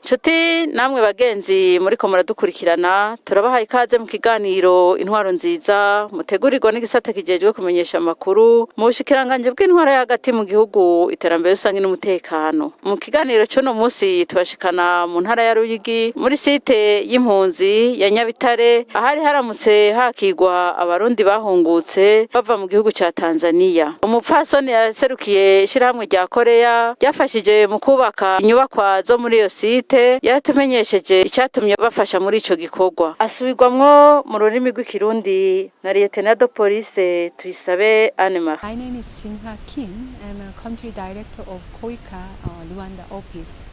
Nshuti namwe bagenzi muriko muradukurikirana, turabahaye ikaze mu kiganiro Intwaro Nziza, mutegurirwa n'igisata kijejwe kumenyesha amakuru mu bushikiranganji bw'intwaro yo hagati mu gihugu, iterambere rusange n'umutekano. Mu kiganiro c'uno musi tubashikana mu ntara ya Ruyigi, muri site y'impunzi ya Nyabitare, ahari haramutse hakigwa abarundi bahungutse bava mu gihugu ca Tanzania. Umupfasoni yaserukiye ishirahamwe rya Korea ryafashije mu kubaka inyubakwa zo muri iyo site yaratumenyesheje icyatumye bafasha muri ico gikorwa. Asubirwamwo mu rurimi rw'ikirundi na Lieutenant de Police Tuyisabe Anne Marie. My name is Jinha Kim. I'm a country director of KOICA Rwanda office.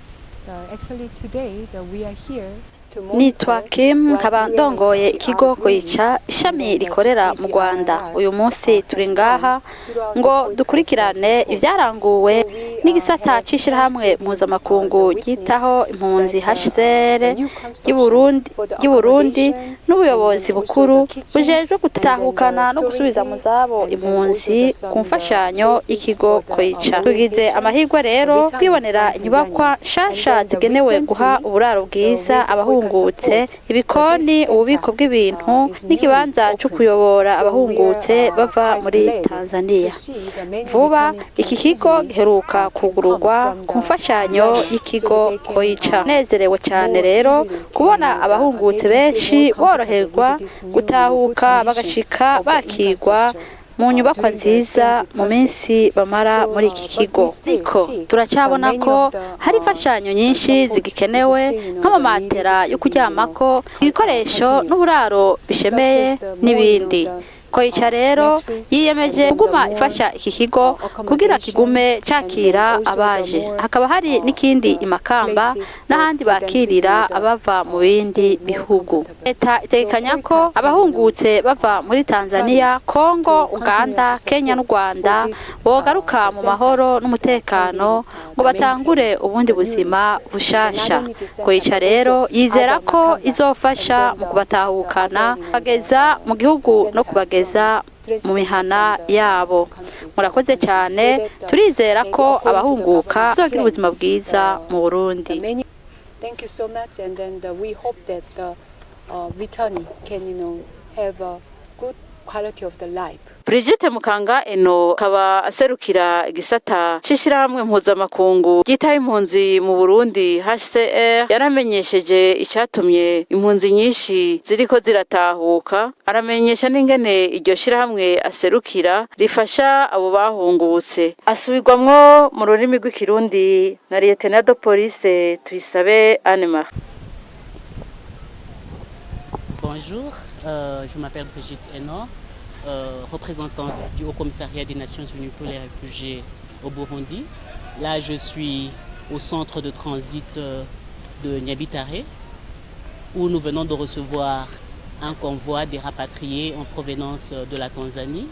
Actually today we are here to Nitwa monitor Kim, what nkaba ndongoye UNHCR ikigo doing KOICA, ishami and the rikorera mu Rwanda. GGRR Uyu munsi turi has ngaha done throughout the ngo KOICA dukurikirane support. ivyaranguwe So we n'igisata have a c'ishirahamwe chance to mpuzamakungu witness ryitaho impunzi that HCR the new construction ry'Uburundi for the ry'Uburundi accommodation n'ubuyobozi and then also bukuru the kitchens bujejwe and then the gutahukana no gusubiza mu storage zabo and then also impunzi the ku some mfashanyo places y'ikigo for the KOICA. Tugize orientation, amahirwe the rero returning kwibonera from inyubakwa Tanzania. And nshasha then the zigenewe guha recently, uburaro so bwiza with the KOICA abahungutse, support, this ibikoni, ububiko center bw'ibintu is newly n'ikibanza co opened. kuyobora So we are abahungutse bava quite muri glad to Tanzania. see the many Vuba returnees iki can kigo easily giheruka can come kugururwa from ku the mfashanyo Tanzania so y'ikigo that they can KOICA. Nezerewe cyane more rero easily can kubona abahungutse they can feel benshi more comfortable boroherwa with this new good gutahuka condition bagashika of the bakigwa infrastructure mu nyubakwa during the nziza transit mu process. minsi bamara So, muri iki but kigo. we still Ariko see turacabona many ko of the hari imfashanyo nyinshi support is zigikenewe still the needed nk'amamatera yo to be kuryamako, ibikoresho n'uburaro such bishemeye as the more n'ibindi. the KOICA rero mattress and yiyemeje then the kuguma more ifasha iki kigo kugira accommodation kigume and then cakira also the abaje. more Hakaba hari n'ikindi the imakamba places for n'ahandi for them to be bakirira the abava mu bindi stay more bihugu. comfortable. Leta So itegekanya ko KOICA can abahungutse bava muri Tanzania, promise Kongo, to Uganda, continuously Kenya n'u support for Rwanda this bogaruka the mu center mahoro that can be n'umutekano ngo the batangure maintained ubundi the newly buzima and not bushasha. only the center KOICA but rero also yizera other ko Makamba and izofasha then mu the kubatahukana other kubageza the mu gihugu no center kubageza from transit mu center mihana from the yabo. countries Murakoze countries cyane, so that turizera maybe ko according to the abahunguka government bazogira plan ubuzima bwiza mu Burundi. the many thank you so much and then we hope that the returnee can have a good quality of the life. Brigitte Mukanga Eno akaba aserukira igisata c'ishirahamwe mpuzamakungu ryitaho impunzi mu Burundi HCR, yaramenyesheje icatumye impunzi nyinshi ziriko ziratahuka, aramenyesha n'ingene iryo shirahamwe aserukira rifasha abo bahungutse. Asubirwamwo mu rurimi rw'ikirundi na Lieutenant de Police Tuyisabe Anne Marie. Bonjour, je m'appelle Brigitte Enor, représentante du Haut Commissariat des Nations Unies pour les réfugiés au Burundi. Là, je suis au centre de transit de Nyabitare, où nous venons de recevoir un convoi des rapatriés en provenance de la Tanzanie.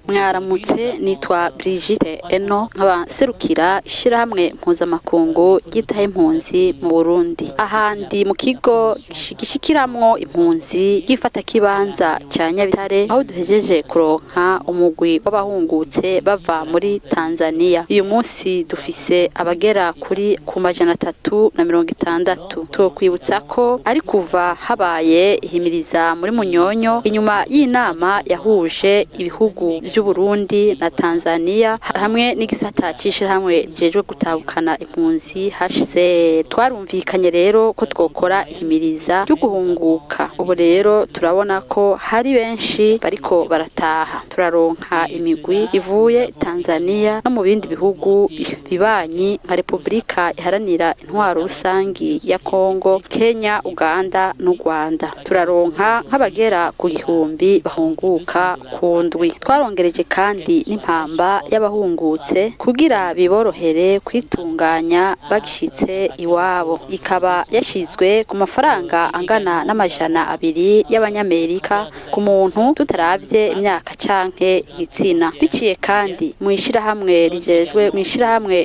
Mwaramutse, nitwa Brigitte Eno, nkaba nserukira ishirahamwe mpuzamakungu ryitaho impunzi mu Burundi. Ahandi mu kigo gishikiramwo impunzi ry'ifatakibanza ca Nyabitare, aho duhejeje kuronka umugwi w'abahungutse bava muri Tanzania. Uyu munsi dufise abagera kuri ku 360. Twokwibutsa ko ari kuva habaye ihimiriza muri Munyonyo inyuma y'inama yahuje ibihugu vy'Uburundi na Tanzania hamwe n'igisata c'ishirahamwe rijejwe gutahukana impunzi HCR. Twarumvikanye rero ko twokora ihimiriza ryo guhunguka. Ubu rero turabona ko hari benshi bariko barataha. Turaronka imigwi ivuye Tanzania no mu bindi bihugu bibanyi nka Repubulika Iharanira Intwaro Rusangi ya Kongo, Kenya, Uganda n'u Rwanda. Turaronka nk'abagera ku 1000 bahunguka ku ndwi. Twarongeye Twarongereje kandi n'impamba y'abahungutse kugira biborohere kwitunganya bagishitse iwabo, ikaba yashizwe ku mafaranga angana n'200 y'abanyamerika ku muntu, tutaravye imyaka canke igitsina. Biciye kandi mu ishirahamwe rijejwe, mu ishirahamwe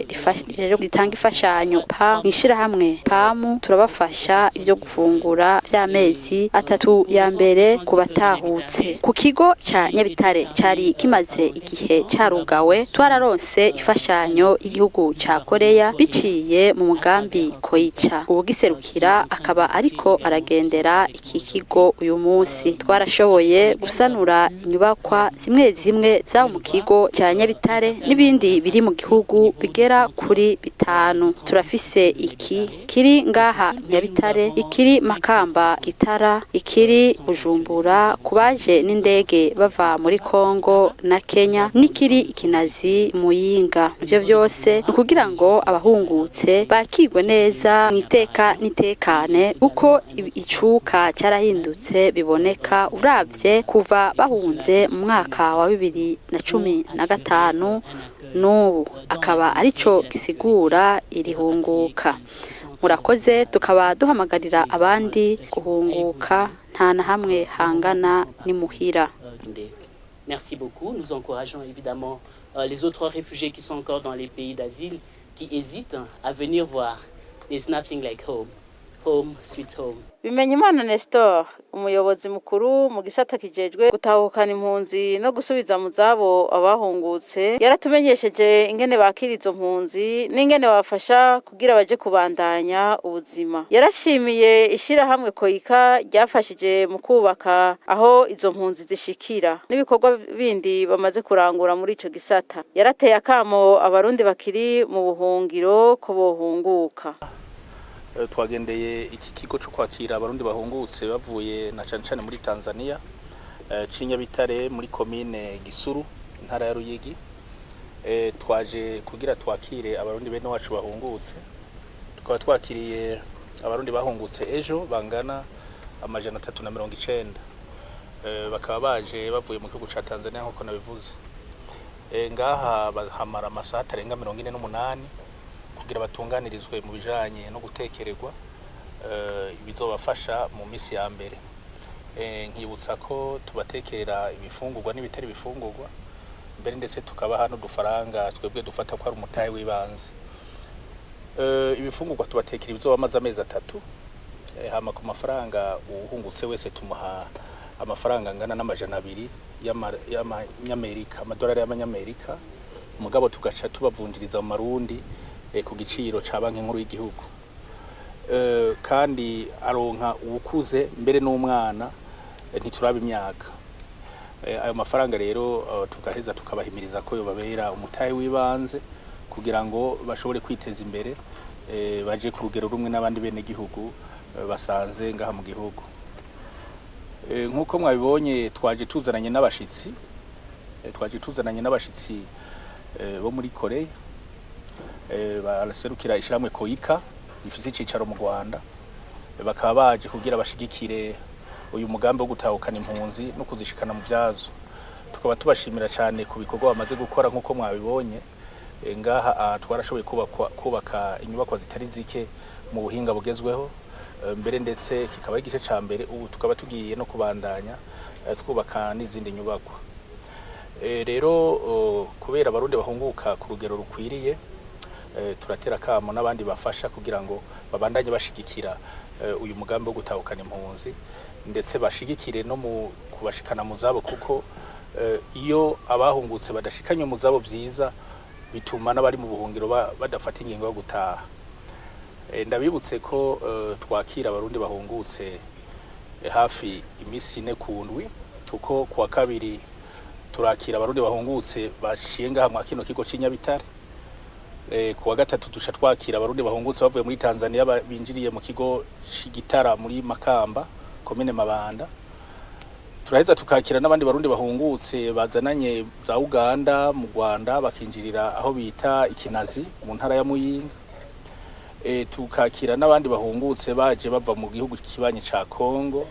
ritanga imfashanyo pa mu ishirahamwe PAMU, turabafasha ivyo gufungura vy'amezi 3 ya mbere ku batahutse. Ku kigo ca Nyabitare cari kimaze igihe carugawe, twararonse imfashanyo y'igihugu ca Korea biciye mu mugambi KOICA. Uwugiserukira akaba ariko aragendera iki kigo uyu munsi. Twarashoboye gusanura inyubakwa zimwe zimwe zaho mu kigo ca Nyabitare n'ibindi biri mu gihugu bigera kuri 5. Turafise iki kiri ngaha Nyabitare, ikiri Makamba Gitara, ikiri Bujumbura kubaje n'indege bava muri Kongo na Kenya, n'ikiri Ikinazi Muyinga. Ivyo vyose ni ukugira ngo abahungutse bakirwe neza mu iteka n'itekane, kuko icuka carahindutse biboneka uravye kuva bahunze mu mwaka wa 2015 n'ubu, akaba arico gisigura irihunguka. Murakoze, tukaba duhamagarira abandi guhunguka, nta na hamwe hangana n'imuhira. Merci beaucoup. Nous encourageons évidemment les autres réfugiés qui sont encore dans les pays d'asile, qui hésitent à venir voir. There's nothing like home. Home, sweet home. Bimenyimana Nestor, umuyobozi mukuru mu gisata kijejwe gutahukana impunzi no gusubiza mu zabo abahungutse, yaratumenyesheje ingene bakira izo mpunzi n'ingene babafasha kugira baje kubandanya ubuzima. Yarashimiye ishirahamwe KOICA ryafashije mu kubaka aho izo mpunzi zishikira n'ibikorwa bindi bamaze kurangura muri ico gisata. Yarateye akamo abarundi bakiri mu buhungiro ko bohunguka. Twagendeye iki kigo cyo kwakira abarundi bahungutse bavuye na cane cane muri Tanzania, c'Inyabitare muri komine Gisuru, intara ya Ruyigi. Twaje kugira twakire abarundi bene wacu bahungutse. Tukaba twakiriye abarundi bahungutse ejo bangana 390, bakaba baje bavuye mu gihugu ca Tanzania nkuko nabivuze. Ngaha bahamara amasaha atarenga 48 kugira batunganirizwe mu bijanye no gutekererwa ibizobafasha mu misi ya mbere. Nkibutsa ko tubatekerera ibifungurwa n'ibitari ibifungurwa mbere, ndetse tukabaha n'udufaranga twebwe dufata ko ari umutahe w'ibanze. Ibifungurwa tubatekera ibizobamaze amezi 3, hama ku mafaranga uwuhungutse wese tumuha amafaranga angana n'200 y'amanyamerika, amadolari y'amanyamerika, mugabo tugaca tubavunjiriza mu marundi ku giciro ca Banki Nkuru y'igihugu. Kandi aronka uwukuze mbere n'umwana, ntituraba imyaka. Ayo mafaranga rero tugaheza tukabahimiriza ko yobabera umutahe w'ibanze kugira ngo bashobore kwiteza imbere, baje ku rugero rumwe n'abandi bene gihugu basanze ngaha mu gihugu. Nk'uko mwabibonye, twaje tuzananye n'abashitsi bo muri Korea, baraserukira ishiramwe KOICA rifise icicaro mu Rwanda, bakaba baje kugira bashigikire uyu mugambi wo gutahukana impunzi no kuzishikana mu vyazo. Tukaba tubashimira cyane ku bikorwa bamaze gukora. Nk'uko mwabibonye, ngaha twarashoboye kubaka inyubakwa zitari zike mu buhinga bugezweho, mbere ndetse kikaba igice ca mbere. Ubu tukaba tugiye no kubandanya twubaka n'izindi nyubakwa. Rero kubera abarundi bahunguka ku rugero rukwiriye, turatera kamo n'abandi bafasha kugira ngo babandanye bashigikira uyu mugambi wo gutahukana impunzi, ndetse bashigikire no mu kubashikana mu zabo, kuko iyo abahungutse badashikanye mu zabo vyiza bituma n'abari mu buhungiro badafata ingingo yo gutaha. Ndabibutse ko twakira abarundi bahungutse hafi imisi 4 ku ndwi, kuko kuwa kabiri turakira abarundi bahungutse bashiye ngaha mwa kino kigo c'Inyabitare. Kuwa gatatu duca twakira abarundi bahungutse bavuye muri Tanzania binjiriye mu kigo c'Igitara muri Makamba, komine Mabanda. Turaheza tukakira n'abandi barundi bahungutse bazananye za Uganda mu Rwanda, bakinjirira aho bita Ikinazi mu ntara ya Muyinga. Tukakira n'abandi bahungutse baje bava mu gihugu kibanyi ca Kongo,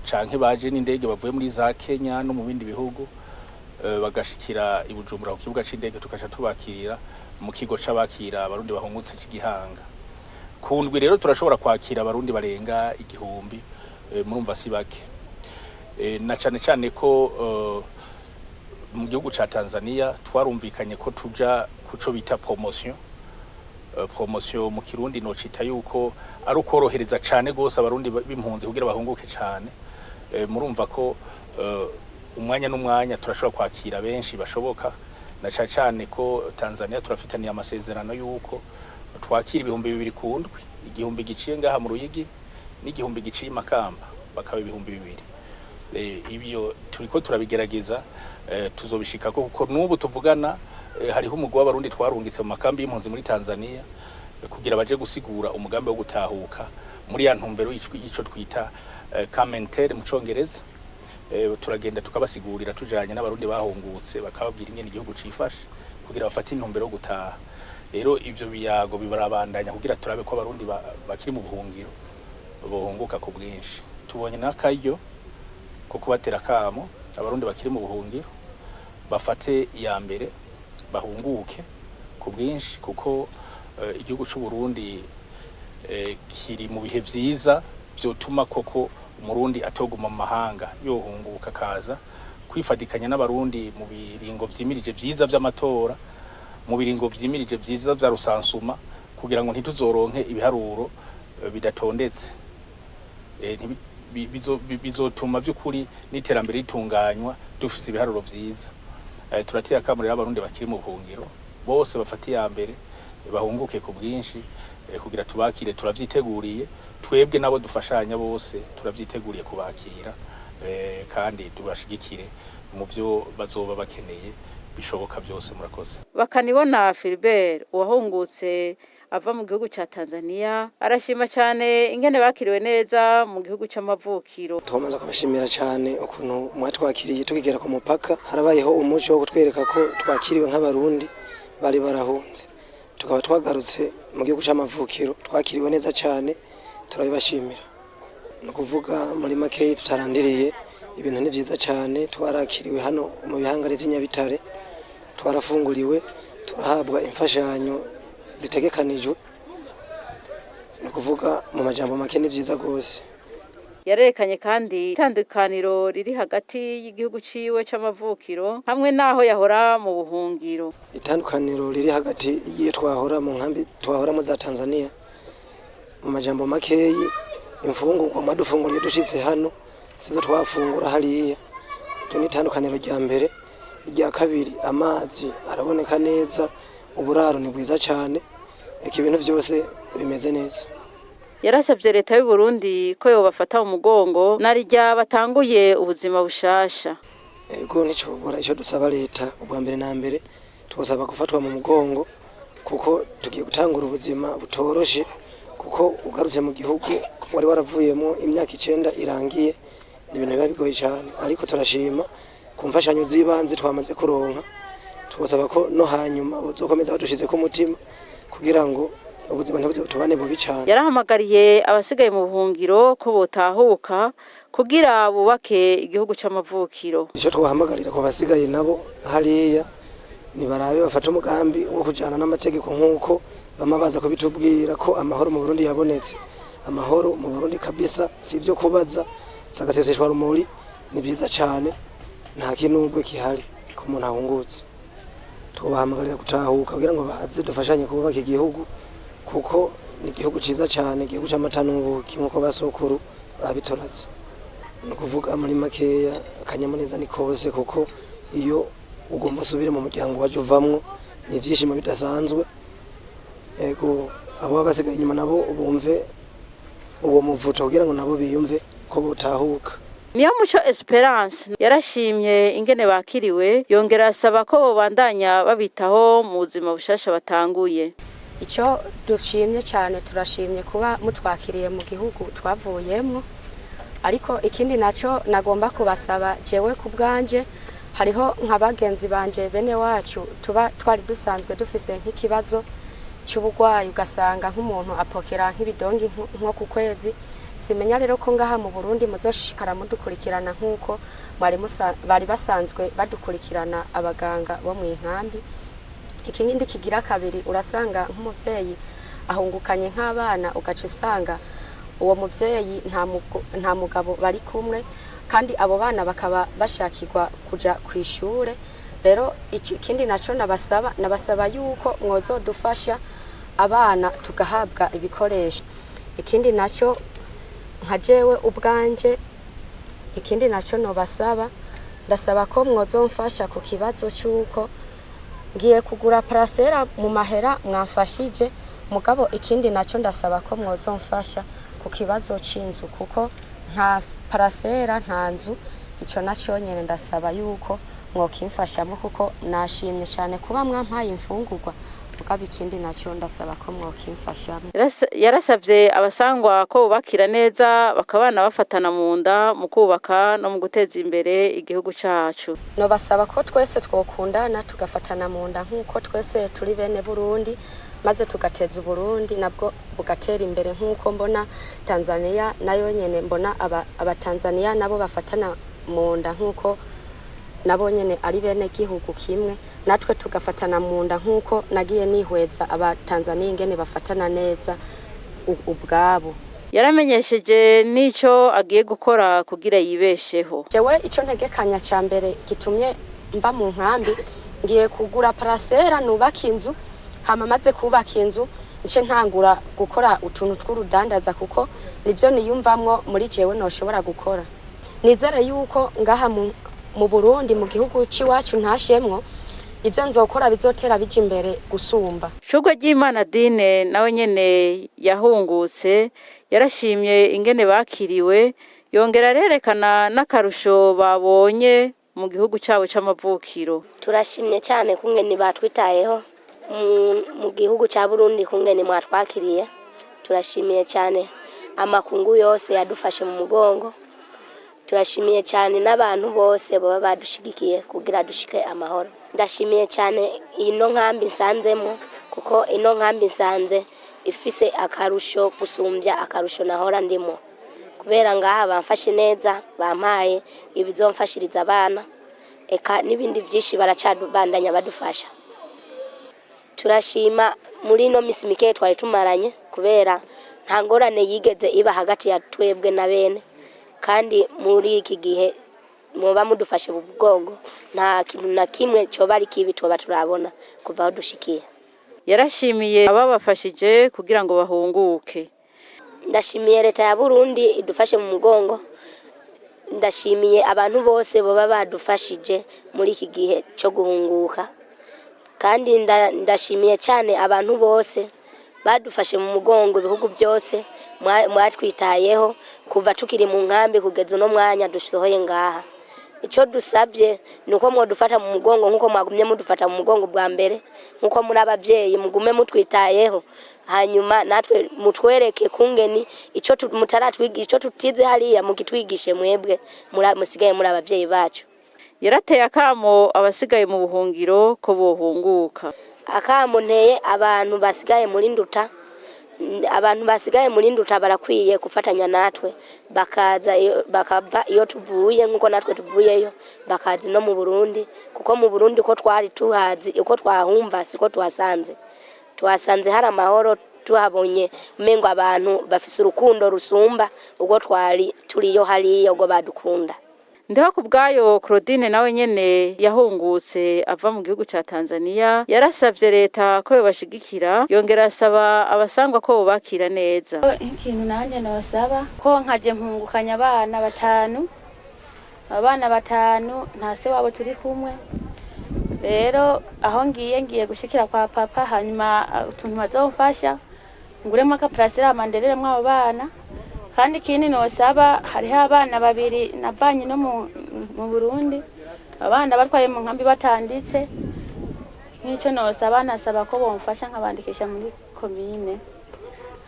canke baje n'indege bavuye muri za Kenya no mu bindi bihugu. Bagashikira i Bujumbura ku kibuga c'indege, tukaca tubakirira mu kigo c'abakira Abarundi bahungutse c'Igihanga. Ku ndwi rero turashobora kwakira Abarundi barenga 1000. Murumva si bake. Na cane cane ko mu gihugu ca Tanzania twarumvikanye ko tuja kuco bita promotion. Promotion mu Kirundi nocita yuko ari ukorohereza cane gose Abarundi b'impunzi kugira bahunguke cane. Murumva ko umwanya n'umwanya turashobora kwakira benshi bashoboka, na cane cane ko Tanzania turafitaniye amasezerano yuko twakira 2000 ku ndwi, 1000 giciye ngaha mu Ruyigi n'1000 giciye i Makamba, bakaba 2000. Ibyo turiko turabigerageza, tuzobishikako, kuko n'ubu tuvugana hariho umugwi w'Abarundi twarungitse mu makambi y'impunzi muri Tanzania kugira baje gusigura umugambi wo gutahuka muri ya ntumbero y'ico twita commentaire mu Congereza. Turagenda tukabasigurira tujanye n'Abarundi bahungutse, bakababwira ingene igihugu cifashe kugira bafate intumbero yo gutaha. Rero ivyo biyago bibarabandanya kugira turabe ko Abarundi bakiri mu buhungiro bohunguka ku bwinshi. Tubonye n'akaryo ko kubatera kamo Abarundi bakiri mu buhungiro bafate iya mbere bahunguke ku bwinshi, kuko igihugu c'u Burundi kiri mu bihe vyiza vyotuma koko Umurundi atoguma mu mahanga, yohunguka akaza kwifatikanya n'Abarundi mu biringo vyimirije vyiza vy'amatora, mu biringo vyimirije vyiza vya recensement, kugira ngo ntituzoronke ibiharuro bidatondetse. Bizotuma vy'ukuri n'iterambere ritunganywa dufise ibiharuro vyiza. Turateye akamo rero Abarundi bakiri mu buhungiro bose bafate iya mbere bahunguke ku bwinshi, kugira tubakire. Turavyiteguriye twebwe nabo dufashanya bose, turavyiteguriye kubakira, kandi tubashigikire mu byo bazoba bakeneye bishoboka byose. Murakoze. Bakanibona Philbert, uwahungutse ava mu gihugu ca Tanzania, arashima cyane ingene bakiriwe neza mu gihugu c'amavukiro. Tumaze kubashimira cyane ukuntu mwatwakiriye tukigera ku mupaka. Harabayeho umuco wo kutwereka ko twakiriwe nk'Abarundi bari barahunze, tukaba twagarutse mu gihugu c'amavukiro, twakiriwe neza cyane, turabibashimira. Ni ukuvuga muri makeyi tutarandiriye, ibintu ni vyiza cyane. Twarakiriwe hano mu bihangare vy'inyabitare, twarafunguriwe, turahabwa imfashanyo zitegekanijwe. Ni ukuvuga mu majambo make ni vyiza rwose. Yarerekanye kandi itandukaniro riri hagati y'igihugu ciwe c'amavukiro hamwe n'aho yahora mu buhungiro. Itandukaniro riri hagati y'iyo twahora mu nkambi twahoramo za Tanzania, mu majambo makeyi, imfungurwa mwadufunguriye dushitse hano sizo twafungura hariya. Iryo ni itandukaniro rya mbere. Irya kabiri, amazi araboneka neza, uburaro ni bwiza cyane, eka ibintu byose bimeze neza. Yarasabye leta y'u Burundi ko yobafata mu mugongo narirya batanguye ubuzima bushasha. Ego, nticobora. Icyo dusaba leta ubwa mbere na mbere, tubasaba gufatwa mu mugongo, kuko tugiye gutangura ubuzima butoroshe, kuko ugarutse mu gihugu wari waravuyemo imyaka 9 irangiye, ni ibintu biba bigoye cyane. Ariko turashima ku mfashanyo z'ibanze twamaze kuronka. Tubasaba ko no hanyuma bozokomeza badushize ku mutima kugira ngo ubuzima ntibuze butubane bubi cyane. Yarahamagariye abasigaye mu buhungiro ko botahuka kugira bubake igihugu c'amavukiro. Icyo twahamagarira ku basigaye nabo hariya, nibarabe bafate umugambi wo kujana n'amategeko, nk'uko bama baza kubitubwira ko amahoro mu Burundi yabonetse. Amahoro mu Burundi kabisa si ibyo kubaza, sagaseseshwa rumuri, ni byiza cyane, nta kinubwe kihari ku muntu ahungutse. Tubahamagarira gutahuka kugira ngo baze dufashanye kubaka igihugu, kuko ni igihugu ciza cyane, igihugu c'amata n'ubuki nk'uko basokuru babitoratse. Ni ukuvuga muri makeya akanyamuneza ni kose, kuko iyo ugomba usubire mu muryango waje uvamwo ni ibyishimo bidasanzwe. Ego, abo baba basigaye inyuma nabo bumve uwo muvuto kugira ngo nabo biyumve ko botahuka. Niyo Muco Esperance yarashimye ingene bakiriwe, yongera asaba ko bobandanya babitaho mu buzima bushasha batanguye. Icyo dushimye cyane, turashimye kuba mutwakiriye mu gihugu twavuyemo. Ariko ikindi nacyo nagomba kubasaba jewe ku bwanje, hariho nka bagenzi banje bene wacu tuba twari dusanzwe dufise nk'ikibazo cy'uburwayi, ugasanga nk'umuntu apokera nk'ibidongi nko ku kwezi. Simenya rero ko ngaha mu Burundi muzoshishikara mudukurikirana nk'uko bari basanzwe badukurikirana abaganga bo mu inkambi. Ikindi kigira kabiri, urasanga nk'umuvyeyi ahungukanye nk'abana, ugaca usanga uwo muvyeyi nta mugabo bari kumwe, kandi abo bana bakaba bashakirwa kuja kw'ishure. Rero ikindi naco nabasaba yuko mwozodufasha abana tugahabwa ibikoresho. Ikindi naco nka jewe ubwanje, ikindi naco nobasaba, ndasaba ko mwozomfasha ku kibazo cy'uko ngiye kugura parasera mu mahera mwamfashije. Mugabo ikindi naco ndasaba ko mwozomfasha ku kibazo c'inzu, kuko nta parasera nta nzu. Ico naco nyene ndasaba yuko mwokimfashamo, kuko nashimye cyane kuba mwampaye imfungurwa. Mugabo ikindi naco ndasaba ko mwokimfashamo. Yarasavye abasangwa ko bubakira neza, bakabana bafatana mu nda mu kubaka no mu guteza imbere igihugu cacu. Nobasaba ko twese twokundana tugafatana mu nda nk'uko twese turi bene Burundi, maze tugateza Uburundi nabwo bugatera imbere, nk'uko mbona Tanzania nayo nyene, mbona Abatanzania nabo bafatana mu nda nk'uko nabo nyene ari bene gihugu kimwe, natwe tugafatana mu nda nk'uko nagiye nihweza Abatanzania ingene bafatana neza ubwabo. Yaramenyesheje n'ico agiye gukora kugira yibesheho. Jewe ico ntegekanya ca mbere gitumye mva mu nkambi, ngiye kugura parasera nubaka inzu, hama maze kubaka inzu nce ntangura gukora utuntu tw'urudandaza, kuko nivyo niyumvamwo muri jewe noshobora gukora. Nizere yuko ngaha mu Burundi, mu gihugu c'iwacu ntashemwo, ivyo nzokora bizotera bija imbere gusumba. Shurwe ry'Imana Dine nawe nyene yahungutse, yarashimye ingene bakiriwe, yongera arerekana n'akarusho babonye mu gihugu cabo c'amavukiro. Turashimye cyane kungene batwitayeho mu gihugu ca Burundi, kungene mwatwakiriye. Turashimiye cyane amakungu yose yadufashe mu mugongo. Turashimiye cyane n'abantu bose baba badushigikiye kugira dushike amahoro. Ndashimiye cyane ino nkambi nsanzemo, kuko ino nkambi nsanze ifise akarusho gusumbya akarusho nahora ndimo, kubera ngaha bamfashe neza, bampaye ibizomfashiriza abana, eka n'ibindi byinshi baracabandanya badufasha. Turashima muri ino misi mike twari tumaranye, kubera nta ngorane yigeze iba hagati ya twebwe na bene, kandi muri iki gihe muba mudufashe mu bwongo, nta kintu na kimwe coba ari kibi twoba turabona kuva aho dushikiye. Yarashimiye ababafashije kugira ngo bahunguke. Ndashimiye leta ya Burundi idufashe mu mugongo. Ndashimiye abantu bose boba badufashije muri iki gihe cyo guhunguka, kandi ndashimiye cyane abantu bose badufashe mu mugongo, ibihugu byose mwatwitayeho kuva tukiri mu nkambi kugeza uno mwanya dusohoye ngaha. Ico dusabye ni uko mwadufata mu mugongo nk'uko mwagumye mudufata mu mugongo bwa mbere, nk'uko muri abavyeyi mugume mutwitayeho, hanyuma natwe mutwereke kungeni ico mutaratwigisha, ico tutize hariya mukitwigishe mwebwe musigaye muri abavyeyi bacu. Yarateye akamo abasigaye mu buhungiro ko bohunguka. Akamo nteye abantu basigaye muri Nduta, abantu basigaye muri Nduta barakwiye gufatanya natwe, bakaza bakava iyo tuvuye nkuko natwe tuvuyeyo, bakaza no mu Burundi, kuko mu Burundi ko twari tuhazi uko twahumva siko tuhasanze. Tuhasanze hari amahoro, tuhabonye umengo abantu bafise urukundo rusumba ubwo twari turiyo hariya ubwo badukunda. Ndiho kubwayo Claudine nawe nyene yahungutse ava mu gihugu ca Tanzania, yarasavye leta ko yobashigikira, yongera asaba abasangwa ko bobakira neza. Ikintu nanje nosaba ko nkaje mpungukanya abana batanu, abana batanu nta se wabo turi kumwe. Rero aho ngiye gushikira kwa papa, hanyuma utuntu bazomfasha nguremo akaparasera mandereremwo abo bana. Kandi ikindi nosaba, hariho abana babiri navanye no mu Burundi, abana batwaye mu nkambi batanditse. Nk'icyo nosaba, nasaba ko bomfasha nkabandikisha muri komine,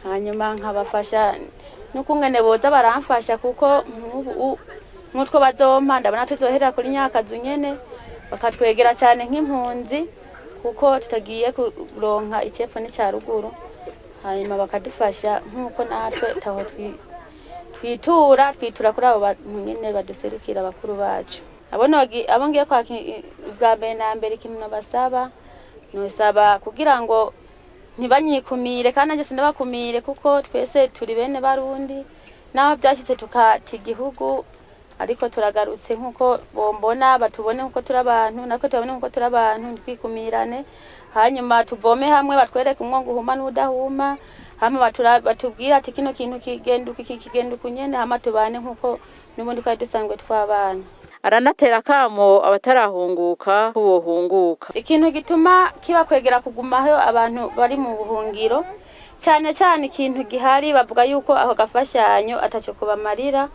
hanyuma nkabafasha n'ukungene boza baramfasha, kuko nk'utwo bazompa ndabona tuzohera kuri nyakazu nyene, bakatwegera cyane nk'impunzi, kuko tutagiye kuronka icepfo n'icya ruguru, hanyuma bakadufasha nk'uko natwe taho Twitura, twitura kuri abo bantu nyene baduserukira, bakuru bacu. Abo ngiye kwaka bwa mbere na mbere, ikintu nobasaba, nosaba kugira ngo ntibanyikumire, kandi nanjye sinabakumire, kuko twese turi bene Barundi. Naho byashyitse tukata igihugu, ariko turagarutse. Nk'uko bombona, batubone nk'uko turi abantu, natwe tubabone nk'uko turi abantu, ntitwikumirane. Hanyuma tuvome hamwe, batwereke umwongo uhuma n'udahuma, hama batubwire ati kino kintu kigenda uku, iki kigenda uku nyene, hama tubane nk'uko n'ubundi twari dusanzwe twabana. Aranatera akamo abatarahunguka ko bohunguka. Ikintu gituma kibakwegera kugumaho abantu bari mu buhungiro, cyane cyane ikintu gihari, bavuga yuko ako gafashanyo ataco kubamarira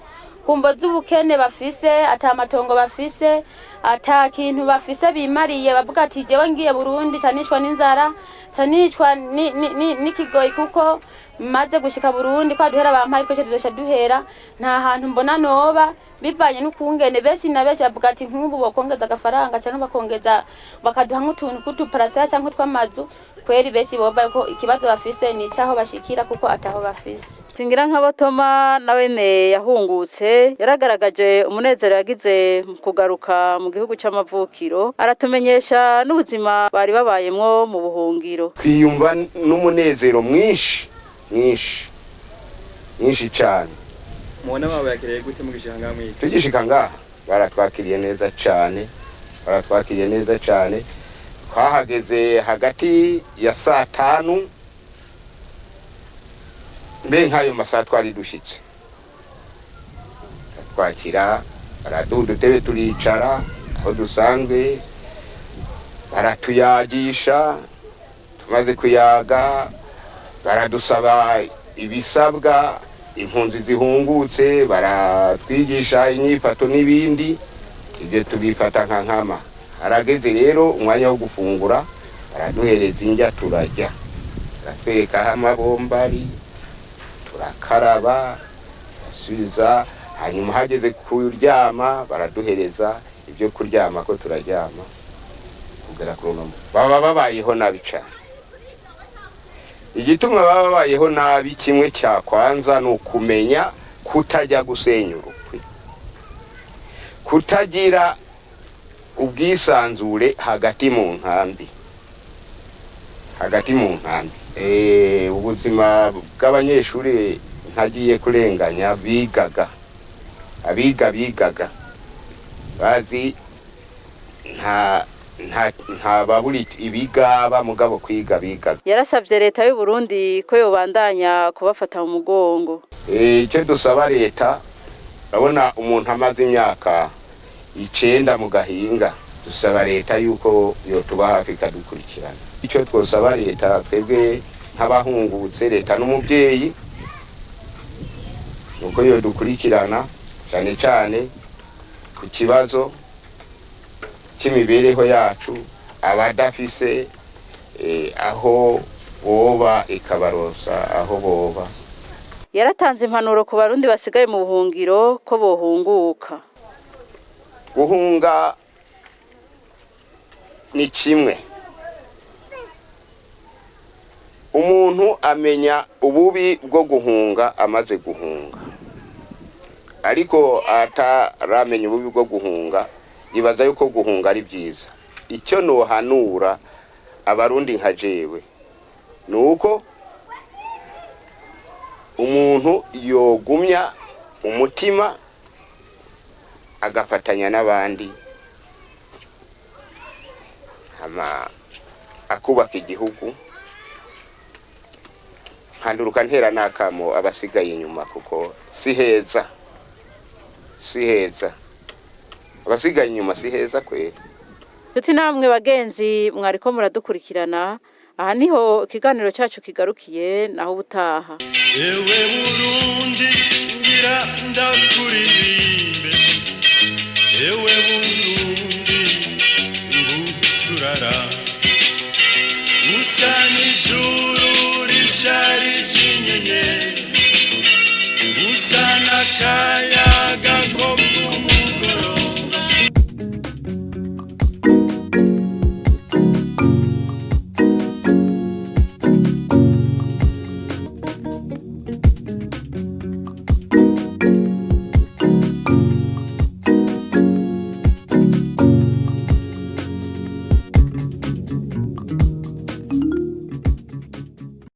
kumbo z'ubukene bafise, ata matongo bafise, ata kintu bafise bimariye. Bavuga ati jewe ngiye Burundi canicwa n'inzara, canicwa n'ikigoyi, kuko maze gushika Burundi kwa duhera bampaye twese tudosha duhera, nta hantu mbona noba, bivanye n'ukungene benshi na benshi bavuga ati nk'ubu bokongeza agafaranga cyangwa bakongeza bakaduha nk'utuntu tw'uduparasera cyangwa tw'amazu. Kweri benshi bova ko ikibazo bafise ni icyaho bashikira, kuko ataho bafise. Singira nk'abatoma nawene yahungutse, yaragaragaje umunezero yagize mu kugaruka mu gihugu c'amavukiro, aratumenyesha n'ubuzima bari babayemwo mu buhungiro. Twiyumva n'umunezero mwinshi mwinshi mwinshi cyane. Mubona babakiriye gute mugishika ngaha mwiki? Tugishika ngaha baratwakiriye neza cyane, baratwakiriye neza cyane. Twahageze hagati ya saa 5, mbe nk'ayo masaha twari dushitse. Baratwakira, baraduha udutebe turicara aho dusanzwe, baratuyagisha. Tumaze kuyaga, baradusaba ibisabwa impunzi zihungutse, baratwigisha inyifato n'ibindi, ibyo tubifata nka nkama. Harageze rero umwanya wo gufungura, baraduhereza indya turarya, baratwereka aho amabomba ari, turakaraba, turasubiza. Hanyuma hageze kuryama, baraduhereza ibyo kuryama ko turaryama kugera kuri uno munsi. Baba babayeho nabi cyane. Igituma baba babayeho nabi, kimwe cya kwanza ni ukumenya kutajya gusenya urukwi, kutagira ubwisanzure hagati mu nkambi, hagati mu nkambi. Ubuzima bw'abanyeshuri, ntagiye kurenganya, bigaga, abiga bigaga bazi nta baburi ibigaba, mugabo kwiga bigaga. Yarasabye leta y'u Burundi ko yobandanya kubafata mu mugongo. Icyo dusaba leta, urabona umuntu amaze imyaka 9 mu gahinga, dusaba leta yuko yotuba hafi ikadukurikirana. Icyo twosaba leta twebwe nk'abahungutse, leta n'umubyeyi, nuko yodukurikirana cyane cyane ku kibazo cy'imibereho yacu, abadafise aho boba ikabarosa aho boba. Yaratanze impanuro ku Barundi basigaye mu buhungiro ko bohunguka. Guhunga ni kimwe, umuntu amenya ububi bwo guhunga amaze guhunga, ariko ataramenya ububi bwo guhunga yibaza yuko guhunga ari byiza. Icyo nohanura Abarundi nka jewe ni uko umuntu yogumya umutima, agafatanya n'abandi, hama akubaka igihugu. Nkanduruka ntera n'akamo abasigaye inyuma, kuko si heza, si heza, abasigaye inyuma si heza kwera. Nshuti namwe bagenzi mwariko muradukurikirana, aha niho ikiganiro cyacu kigarukiye, naho ubutaha. Ewe Burundi, ngira ndakuri.